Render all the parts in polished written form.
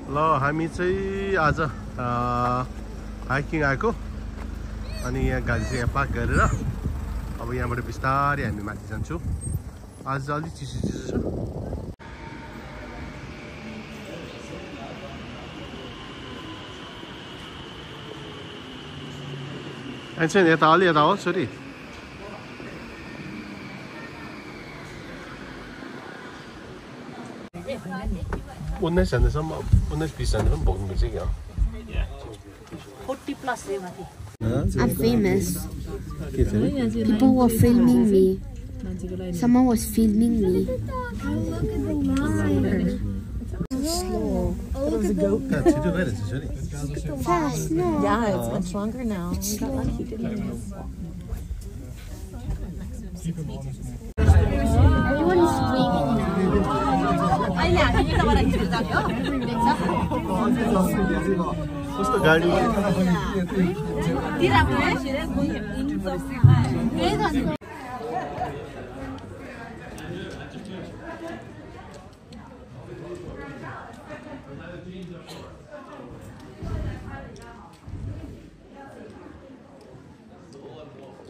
ल हामी चाहिँ आज हाइकिङ आएको अनि यहाँ गाडी चाहिँ यहाँ पार्क गरेर अब यहाँबाट बिस्तारै हामी माथि जान्छौँ। आज अलि चिसो छ। एन्छन् यता अलि यता हो छोरी। 19 जानेसम्म 19-20 जानेसम्म बोक्नुपर्छ क्या। 40 plus माथि। I'm famous. People were filming me. Someone was filming me. Slow. Oh, look at goat. Fast, no. Yeah, it's much longer now. We got lucky, didn't we? Everyone is screaming now. कस्तो गाडी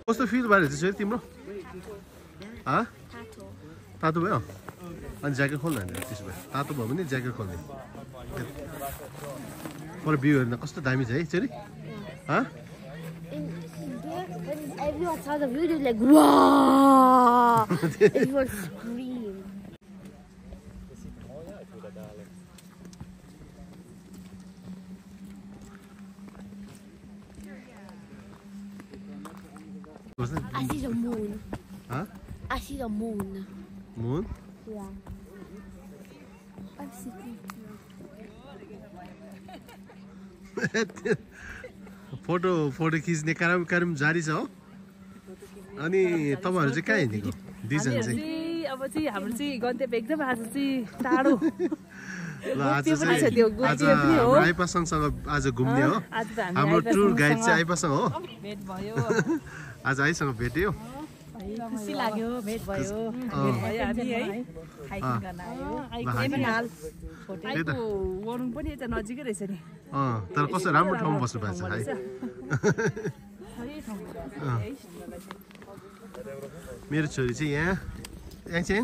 कस्तो feel भएर चाहिँ तिम्रो तातो भयो अनि jacket खोल्नु होइन त्यसो भए तातो भयो भने ज्याकेट खोल्ने पर भ्यू हेर्न कस्तो दामी छ है छोरी Everyone saw the video like wow. Everyone screamed. I see the moon. Huh? I see the moon. Moon? Yeah. I see it. Photo खिच्ने कार्यक्रम जारी छ हो। अनि तपाईहरु चाहिँ कहाँ हिँडेको दुईजना चाहिँ? अब चाहिँ हाम्रो चाहिँ गन्तव्य एकदम आज चाहिँ टाढो। ल आज आइपासँगसँग आज घुम्ने हो। हाम्रो टुर गाइड चाहिँ आइपासँग हो। भेट भयो। आज आइसँग भेट्यो। खुसी लाग्यो भेट भयो। भेट भयो हामी है। हाइकिङ गर्न आयो। हाल फोटो वरुङ पनि यता नजिकै रहेछ नि। तर कस्तो राम्रो ठाउँमा बस्नु भएको छ है। मेरो छोरी चाहिँ यहाँ एकछिन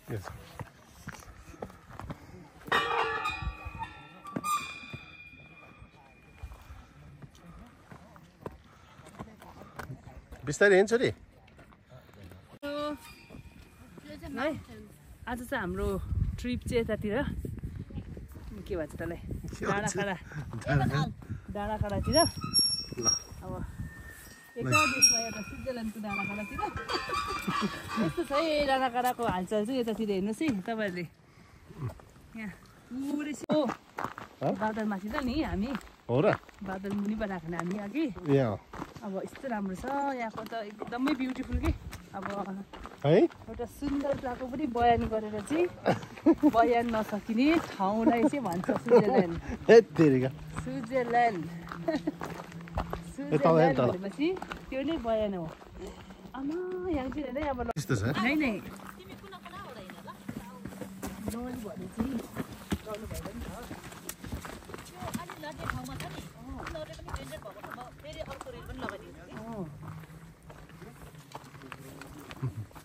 Yes. बिस्तारै हिँड्छ नि। है आज चाहिँ हाम्रो ट्रिप चाहिँ यतातिर के भन्छ त्यसलाई डाँडाकाँडातिर अब एकादेशमा एउटा स्विजरल्यान्डको डाँडाकाँडातिर यस्तो छ है डाँडाकाँडाको हालचाल चाहिँ यतातिर हेर्नुहोस् है तपाईँहरूले यहाँ पुरै बादलमाथि त नि हामी हो र बादल मुनि बनाएको हामी अघि अब यस्तो राम्रो छ यहाँको त एकदमै ब्युटिफुल के अब है एउटा सुन्दरताको पनि बयान गरेर चाहिँ बयान नसकिने ठाउँलाई चाहिँ भन्छ स्विजरल्यान्ड स्विजरल्यान्ड स्विजरल्यान्ड भनेपछि त्यो नै बयान हो आमा यहाँ चाहिँ हेर्दै अब नै नै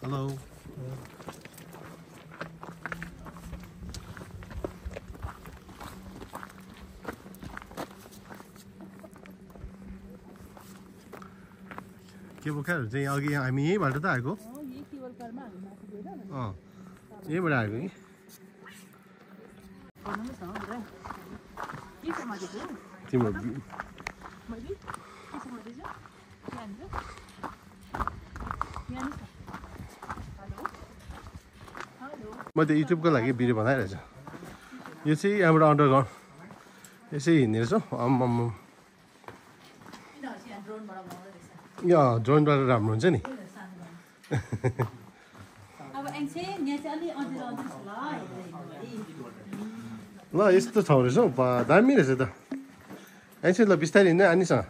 Hello. केबल कार चाहिँ अघि हामी यहीँबाट त आएको यहीँबाट आएको कि तिम्रो मैले युट्युबको लागि भिडियो बनाइरहेछु यो चाहिँ यहाँबाट अन्डरग्राउन्ड यसै हिँड्ने रहेछ आम्माम यो ड्रोनबाट राम्रो हुन्छ नि ल यस्तो ठाउँ रहेछ हौ दामी रहेछ त ऐसे ल बिस्तारै हिँड्ने आनीसँग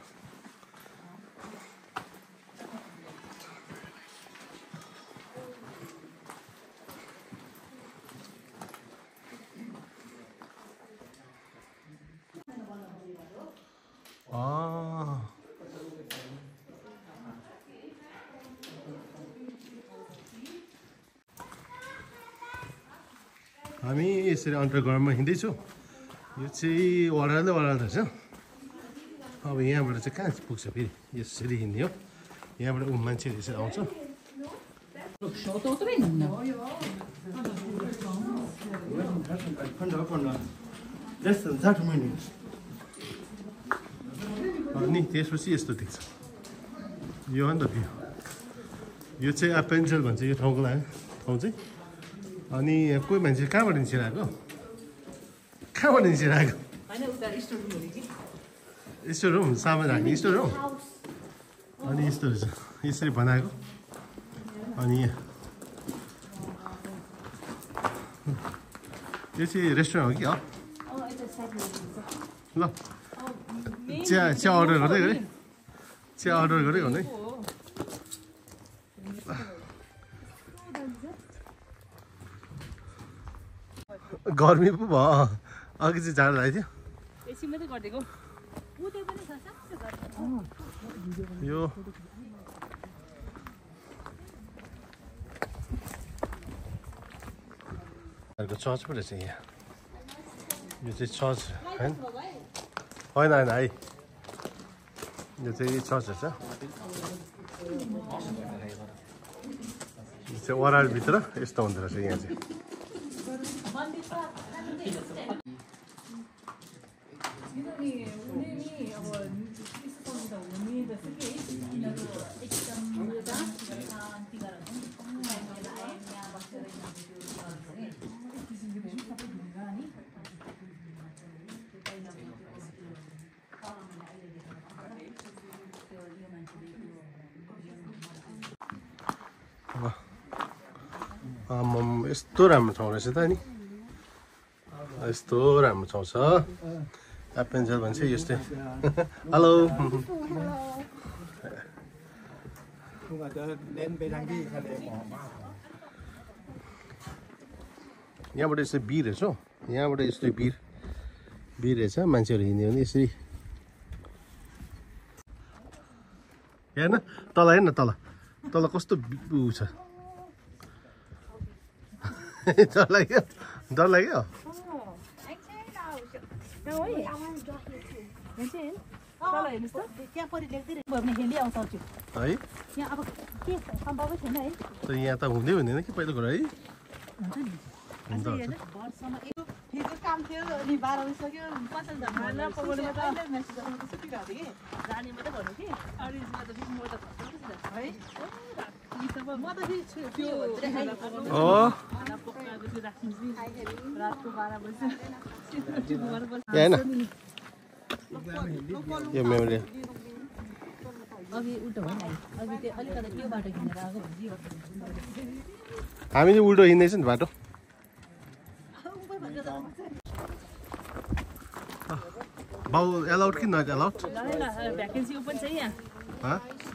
हामी यसरी अन्डरग्राउन्डमा हिँड्दैछौँ यो चाहिँ वडाल्दै रहेछ अब यहाँबाट चाहिँ कहाँ पुग्छ फेरि यसरी हिँड्ने हो यहाँबाट मान्छेहरू यसरी आउँछ अनि त्यसपछि यस्तो देख्छ यो हो नि त भ्यू यो चाहिँ एपेन्जल भन्छ यो ठाउँको लागि ठाउँ चाहिँ अनि कोही मान्छे कहाँबाट निस्किरहेको स्टोर रुम सामान राख्ने स्टोर रुम अनि यस्तो रहेछ यसरी बनाएको अनि यो चाहिँ रेस्टुरेन्ट हो कि ल चिया अर्डर गर्दै गरेँ चिया अर्डर गरेको हुँदै गर्मी पो भयो अघि चाहिँ जाडो लागेको थियो यो अर्को चर्च पो रहेछ यहाँ यो चाहिँ चर्च होइन होइन होइन है यो चाहिँ चर्च रहेछ यो चाहिँ ओह्रालभित्र यस्तो हुँदो रहेछ यहाँ चाहिँ यस्तो राम्रो ठाउँ रहेछ त नि यस्तो राम्रो ठाउँ छ एपेन्जल भन्छ यस्तै हेलो यहाँबाट यस्तो भिर रहेछ हौ यहाँबाट यस्तो भिर रहेछ मान्छेहरू हिँड्यो भने यसरी हेर्न तल हेर्न तल तल कस्तो उ छ डर लाग्यो डर लाग्यो है यहाँ त हुँदै हुँदैन कि पहिलो कुरा है काम थियो अनि 12 बजिसक्यो पसल झर्ना पगोडमा त जाने मात्रै भन्नु कि अरिजिनमा त फेरि मोटर है म त फेरि त्यो खाना पकाएको थियो राख्नु रातको 12 बजे हैन यो मेमोरी अघि उल्टो भयो नि अघि त्यो अलिकति त्यो बाटो हिँडेर आएको हामीले उल्टो हिँड्दैछ नि बाटो बाउ एलाउड कि नट एलाउड भ्याकेन्सी ओपन छ यहाँ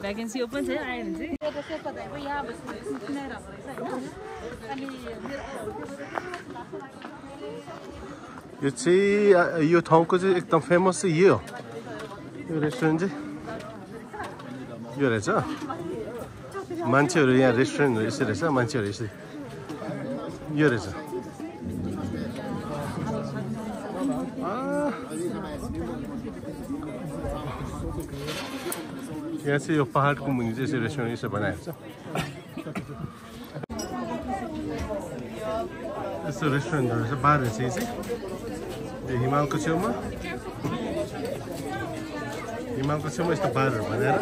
भ्याकेन्सी ओपन छ आयो भने चाहिँ यहाँ यो चाहिँ यो ठाउँको चाहिँ एकदम फेमस चाहिँ यो यो रेस्टुरेन्ट चाहिँ यो रहेछ मान्छेहरू यहाँ रेस्टुरेन्टहरू यसरी रहेछ मान्छेहरू यसरी यो रहेछ यहाँ चाहिँ यो पहाडको मुनि चाहिँ यसरी रेस्टुरेन्ट यसरी बनाएको छ यस्तो रेस्टुरेन्टहरू छ बार रहेछ यो चाहिँ यो हिमालको छेउमा यस्तो बारहरू बनाएर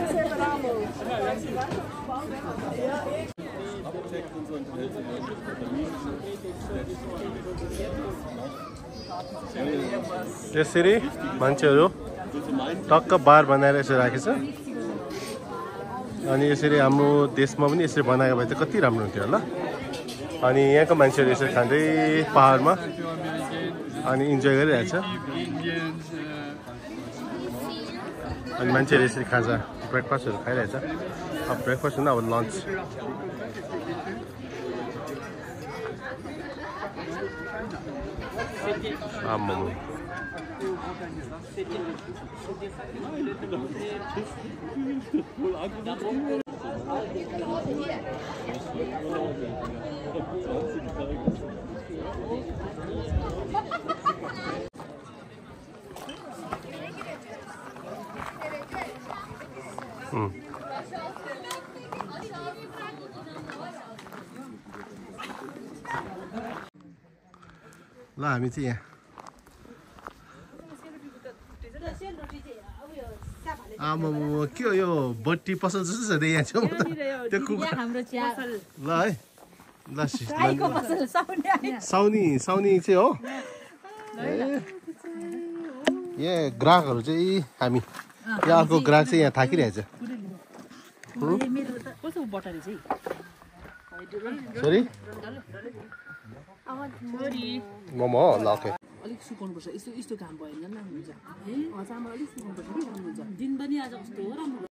यसरी मान्छेहरू टक्क बार बनाएर यसरी राखेको छ अनि यसरी हाम्रो देशमा पनि यसरी बनाएको भए त कति राम्रो हुन्थ्यो होला अनि यहाँको मान्छेहरू यसरी खाँदै पहाडमा अनि इन्जोय गरिरहेछ अनि मान्छेहरू यसरी खाजा ब्रेकफास्टहरू खाइरहेछ अब ब्रेकफास्ट हुँदा अब लन्च आम्माम ल हामी चाहिँ यहाँ आमामा के हो यो बट्टी पसल जस्तो छ यहाँ छेउमा त त्यो कुकुर ल है ल साउनी चाहिँ हो यहाँ ग्राहकहरू चाहिँ हामी यहाँ अर्को ग्राहक चाहिँ यहाँ थाकिरहेछ सरी मोमो ल ओके अलिक सुकाउनुपर्छ यस्तो यस्तो घाम भयो भने राम्रो हुन्छ चामल अलिक सुकाउनुपर्छ कि राम्रो हुन्छ दिन पनि आज कस्तो राम्रो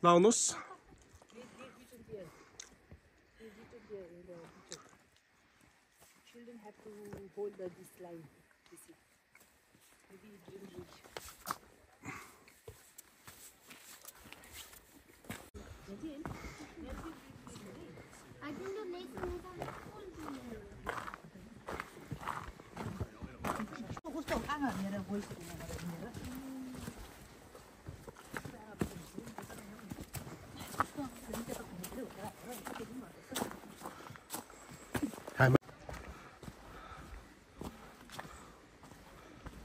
लाउनुहोस् Children have to hold this line. You see. Maybe it will reach. I think the lake is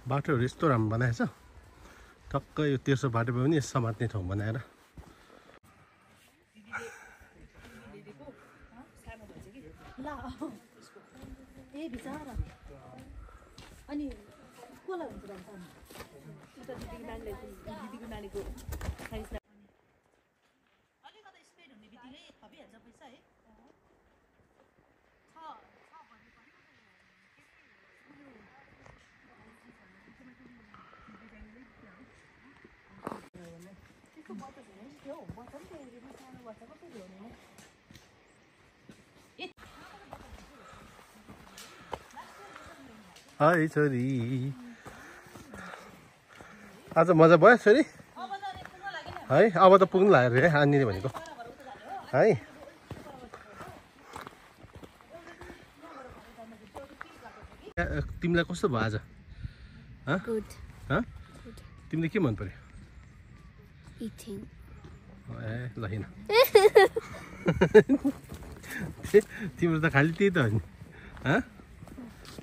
बाटोहरू यस्तो राम्रो बनाएछ टक्क यो तेर्सो बाटो भयो भने समात्ने ठाउँ बनाएर अनि कोला हुन्छ उता दिदीको नानीको साइज अलिकति स्पेड हुने बित्तिकै थपिहाल्छ पैसा है हाय छोरी आज मजा भयो छोरी है अब त पुग्नु लाग्यो रे आनीले भनेको है तिमीलाई कस्तो भयो आज तिमीले के मन पर्यो ए ल हिँड तिम्रो त खालि त्यही त हो नि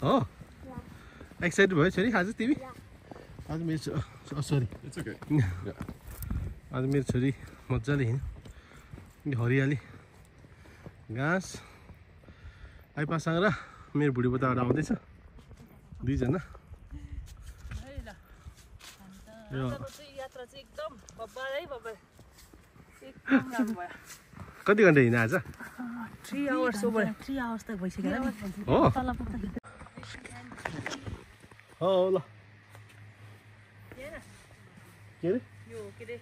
हो एक्साइटेड भयो छोरी आज तिमी आज मेरो सरी आज मेरो छोरी मजाले हिँड्यो हरियाली घाँस आइपासँग र मेरो बुढी बुढाबाट आउँदैछ दुईजना कति घन्टा हिँड्यो आज 3 hours over 3 hours तक भइसक्यो हो हो ल के अरे यो के अरे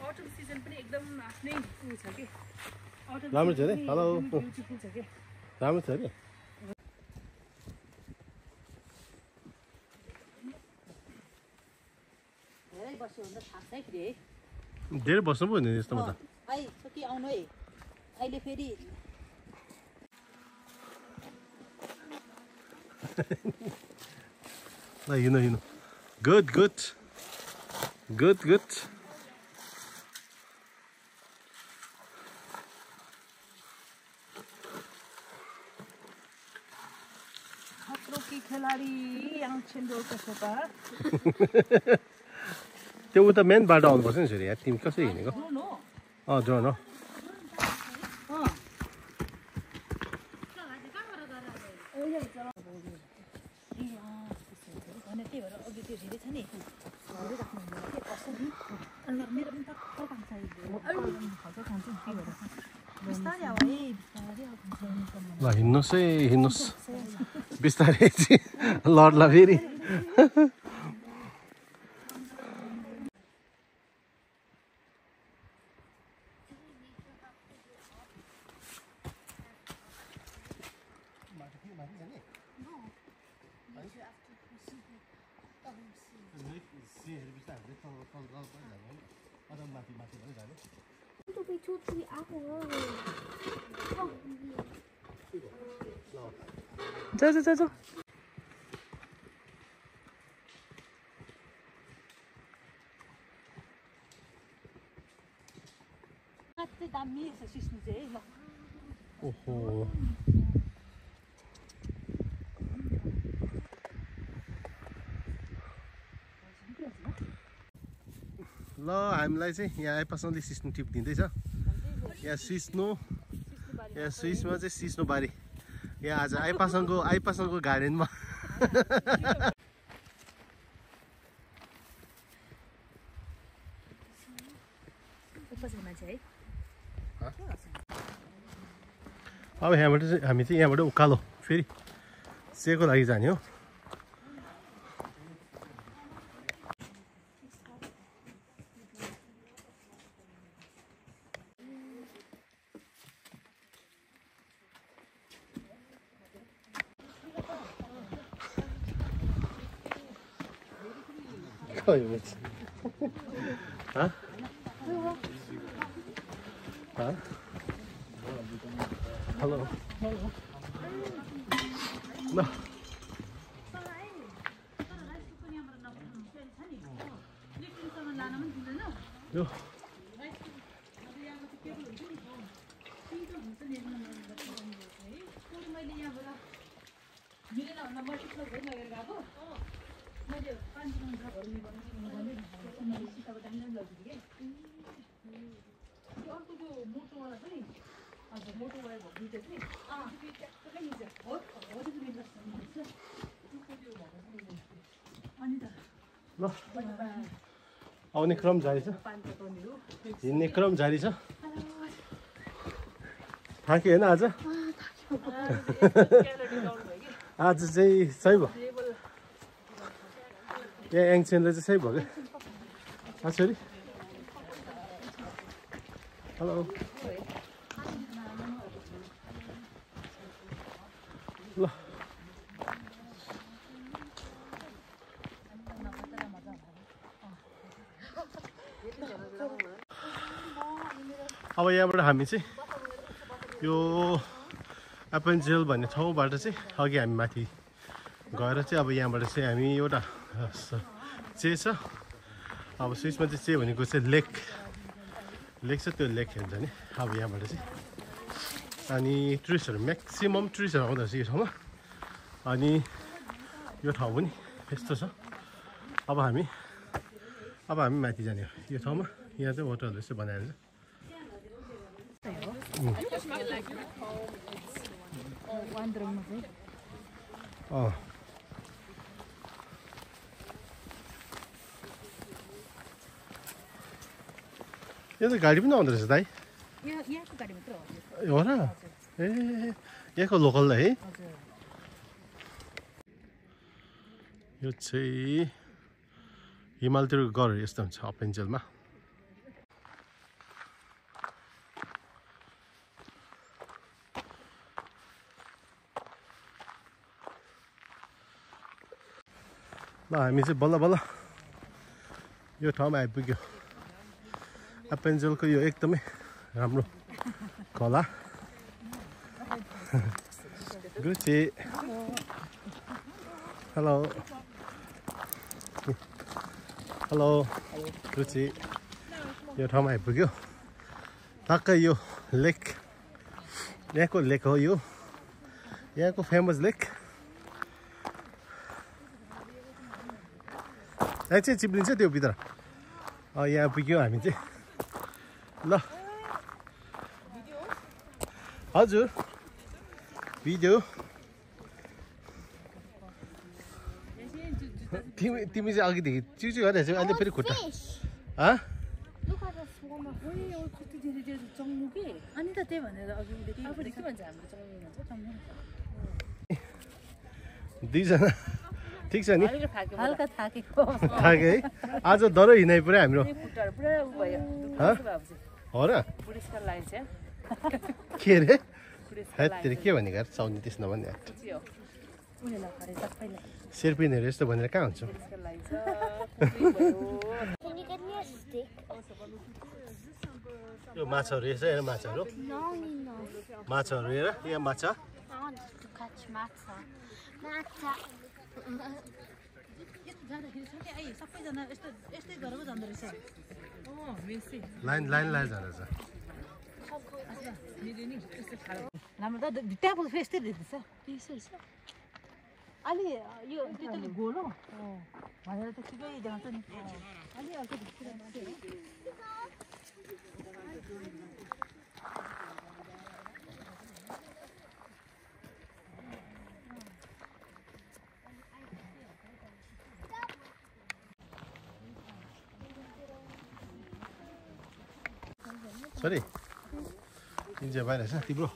अटम सिजन पनि एकदम आफ्नै उ छ के राम्रो छ अरे हेलो ब्युटिफुल छ के राम्रो छ अरे धेरै बस्यो भने त थाक्छ है फेरि है धेरै बस्नु पो नि यस्तोमा त भाइ सकी आउनु है अहिले फेरि ल हिँड्नु गुड गुड गुड गुड गाडी आउँछन् कसो त त्यो उता मेन बाटो आउनुपर्छ नि छोरी यहाँ तिमी कसरी हिँडेको जोन हो ल हिँड्नुहोस् है हिँड्नुहोस् बिस्तारै चाहिँ लड्ला फेरि जा दामी छ सिस्नु चाहिँ ल ओहो ल हामीलाई चाहिँ यहाँ आइपासले सिस्नु टिप दिँदैछ यहाँ स्विसमा चाहिँ सिस्नु बारी यहाँ आज आइपासङको गार्डनमा अब यहाँबाट चाहिँ हामी चाहिँ यहाँबाट उकालो फेरि सेको लागि जाने हो Huh? Huh? Hello. No. No. ल आउने क्रम जारी छ हिँड्ने क्रम जारी छ थाक्यो होइन आज आज चाहिँ सही भयो यहाँ याङचेनले चाहिँ सही भयो क्या छोरी हेलो ल अब यहाँबाट हामी चाहिँ यो एपेन्जेल भन्ने ठाउँबाट चाहिँ अघि हामी माथि गएर चाहिँ अब यहाँबाट चाहिँ हामी एउटा चे छ अब स्विसमा चाहिँ चे भनेको चाहिँ लेक छ त्यो लेक हेर्छ नि अब यहाँबाट चाहिँ अनि टुरिस्टहरू म्याक्सिमम टुरिस्टहरू आउँदो रहेछ यो ठाउँमा अनि यो ठाउँ पनि यस्तो छ अब हामी माथि जाने हो यो ठाउँमा यहाँ चाहिँ होटलहरू चाहिँ बनाएर छ यो त गाडी पनि आउँदो रहेछ दाइ हो र ए यहाँको लोकल है यो चाहिँ हिमालतिर घर यस्तो हुन्छ अपेन्जेलमा ल हामी चाहिँ बल्ल बल्ल यो ठाउँमा आइपुग्यो एपेन्जेलको यो एकदमै राम्रो खोला गुची हेलो हेलो गुची यो ठाउँमा आइपुग्यो टक्कै यो लेक यहाँको लेक हो यो यहाँको फेमस लेक एकछिन चिप्लिन्छ त्यो भित्र यहाँ पुग्यौँ हामी चाहिँ ल हजुर भिडियो तिमी चाहिँ अघिदेखि चिउचिउ गरिरहेछौ अहिले फेरि खुट्टा Look at the swarm of चङ्गु के अनि त त्यही भनेर अघिदेखि के भन्छ हाम्रो चङ्गु भन्छ चङ्गु दुईजना ठिक छ नि हल्का थाकेको थाके है आज दह्रो हिँडाइ पुरै हाम्रो खुट्टाहरू पुरा उ भयो हो र पुरस्कार लाग्छ के अरे हेत्तेरी के भनेको यार चाउनी त्यस नभन्ने शेर्पिनहरू यस्तो भनेर कहाँ हुन्छ Can you get me a stick? यो माछाहरू रहेछ हेर माछाहरू No. माछाहरू हेर यहाँ माछा I want to catch matza. Matza. जाँदाखेरि सके आई सबैजना यस्तो यस्तै गरेर जाँदो रहेछ मेसी लाइन लाएर जाँदैछ राम्रो त भित्ताको फेस्टै देख्दैछ अलि यो त्यति गोलो भनेर त ठिकै देखाउँछ नि अलि अर्को सरी निन्जा भइरहेछ तिम्रो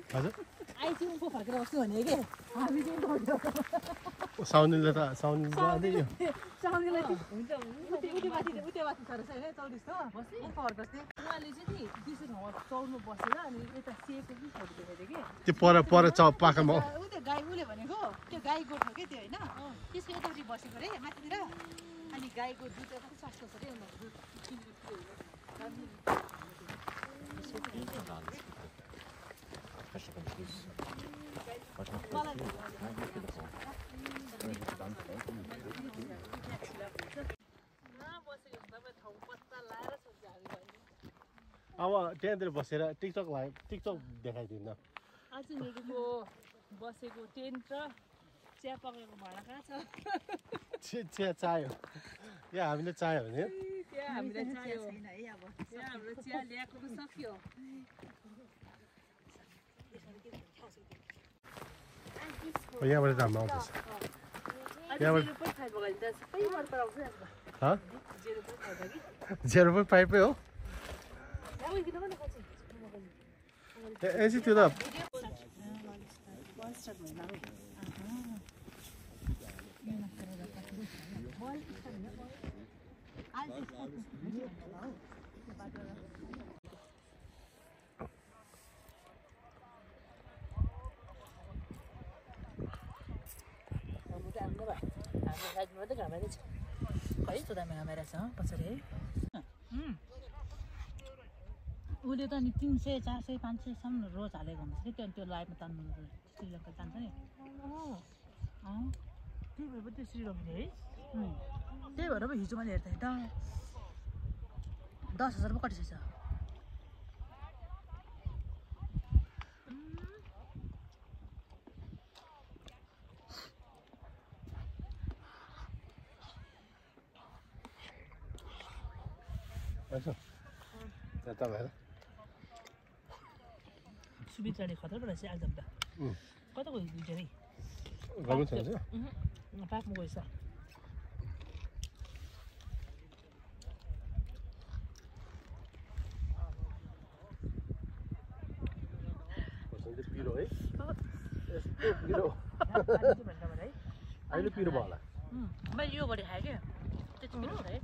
हजुर आइसियु पो फर्केर बस्नु भने के हामी चाहिँ साउनीले त साउनी जाँदै यो चाउनीलाई हुन्छ उतै माथि छ रहेछ होइन चौरिस त फर्कस उहाँले चाहिँ नि दिसो ठाउँमा चौरमा बसेर अनि यता सेको पनि फोटो देखाइदियो कि त्यो पर पाखामा त्यो गाई उसले भनेको त्यो गाई गोठो के त्यो होइन त्यसको यतापट्टि बसेको अरे माथितिर अनि गाईको दुध कति सस्तो छ अरे अब त्यहाँतिर बसेर टिकटक देखाइदिनु आज मेरोको बसेको टेन्ट र चिया पकाएको भाँडा कहाँ छ चिया चाहियो यहाँ हामीले चाहियो भने त्यहाँ हामीलाई चाहियो छैन है अब त्यहाँ हाम्रो चिया ल्याएको पनि सक्यो यहाँबाट त हाम्रो आउँदैछ यहाँबाट 0.5 हो त्यो त उसले त नि 300 400 500सम्म रोज हालेको हुन्छ कि त्यो लाइफमा तान्नु श्रीलङ्का जान्छ नि त्यही भएर त्यो श्रीलङ्का है त्यही भएर पो हिजो मैले हेर्दा त 10,000 पो कटिसकेछ सुबित्राले खतरा परेछ एकदम त कताको भिडियो है गर्नु छ पाकमा गएछ पिरो है यस्तो पिरो अहिले पिरो भयो होला मैले यो गरी खाएँ क्या त्यति पिरो छ है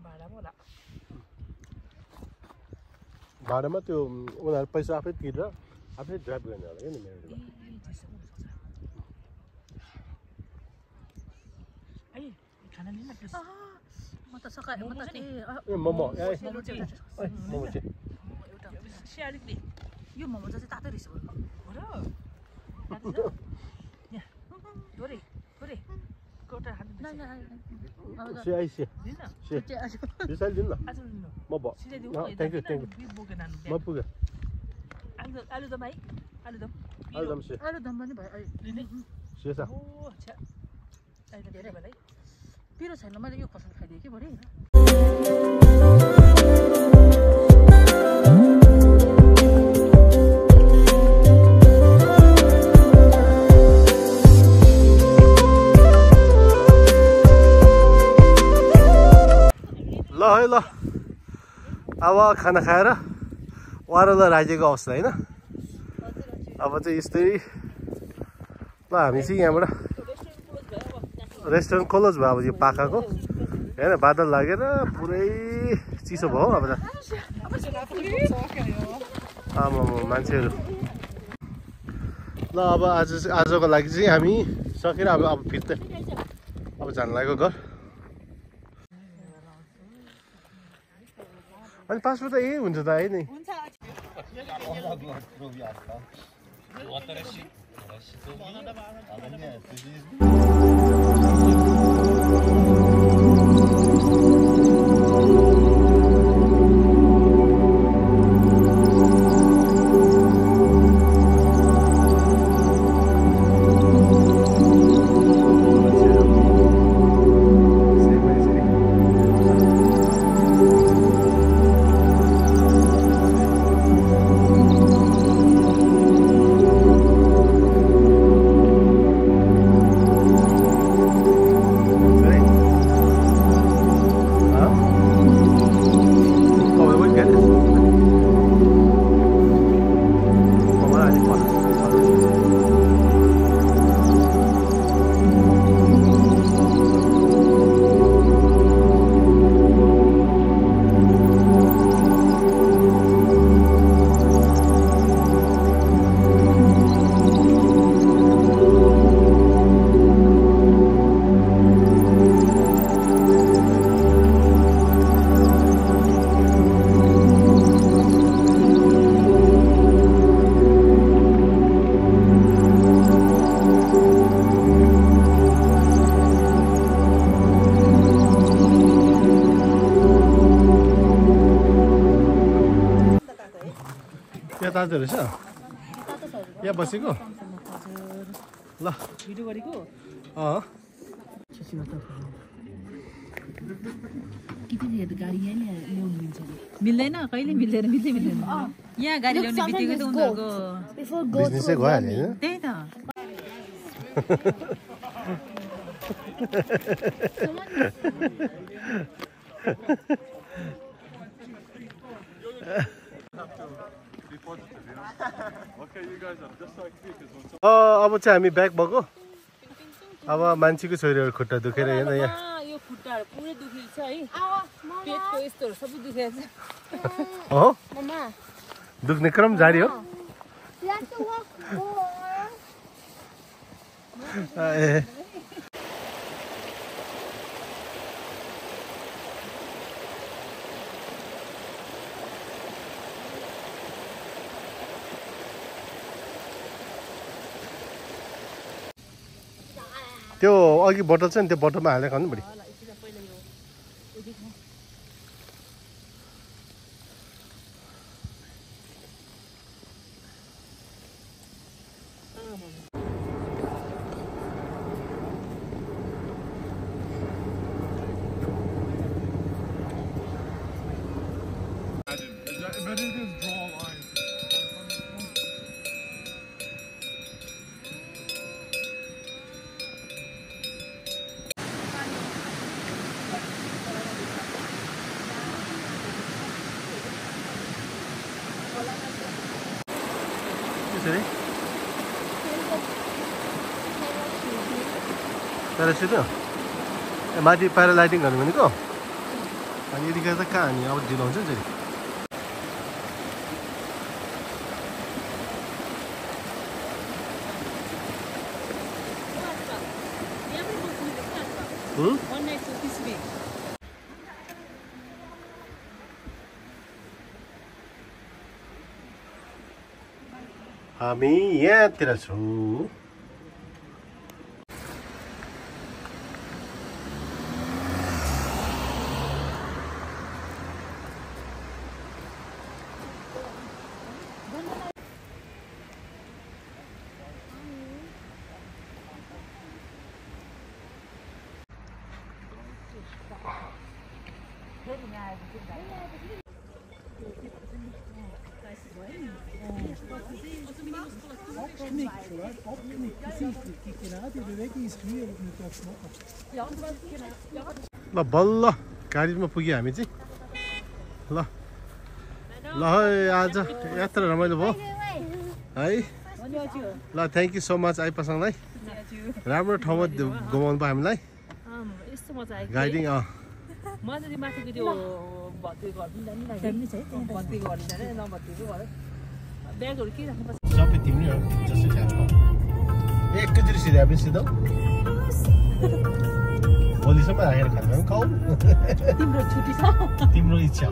भाडामा होला भाडामा त्यो उनीहरू पैसा आफै तिरेर आफै ड्राइभ गर्ने होला नि मेरो खाना नि म त सकाए म त मोमो मोमो चाहिँ अलिकति यो मोमो चाहिँ तातै रहेछ हो र थोरै थोरै CIC. बिसाइल दिनु न म भ थ्याङ्क यू म पुगेँ आलुदम है आलुदम पनि भयो सेसा पिरो छैन मैले यो खोर्सानी खाइदिएँ कि बढी ल है ल अब खाना खाएर वारला राजेको अवस्था होइन अब चाहिँ यस्तै ल हामी चाहिँ यहाँबाट रेस्टुरेन्ट क्लोज भयो अब यो पाखाको होइन बादल लागेर पुरै चिसो भयो अब त आमा मान्छेहरू ल अब आजको लागि चाहिँ हामी सकेर अब फिर्तै अब जान लाग्यो घर अनि पासपोर्ट त यही हुन्छ त है नि तातो रहेछ यहाँ बसेको ल भिडियो गरेको मिल्दैन कहिले मिल्दैन यहाँ गाडी ल्याउने बित्तिकै त उनीहरूको बिजनेसै गइहाल्यो होइन त्यही त अब चाहिँ हामी ब्याक भएको अब मान्छेको छोरीहरू खुट्टा दुखेर हेर्न यहाँ यो खुट्टाहरू पुरै दुखेको छ है पेटको यस्तोहरू सबै दुखेको छ हो दुख्ने क्रम जारी हो त्यो अघि बोतल छ नि त्यो बोतलमा हालेर खानु बढी प्यारासुट माथि प्यारालाइटिङ गर्नु भनेको अनि यतिखेर त कहाँ हामी अब ढिलो हुन्छ नि फेरि हामी यहाँतिर छौँ ल बल्ल गाडीमा पुग्यो हामी चाहिँ ल ल आज यात्रा रमाइलो भयो है ल थ्याङ्क यू सो मच आइपासँगलाई राम्रो ठाउँमा घुमाउनु भयो हामीलाई गाइडिङ सबै तिमी जसो एकैचोटि सिधा पनि सिधौ भोलिसम्म राखेर खानु खाऊ तिम्रो इच्छा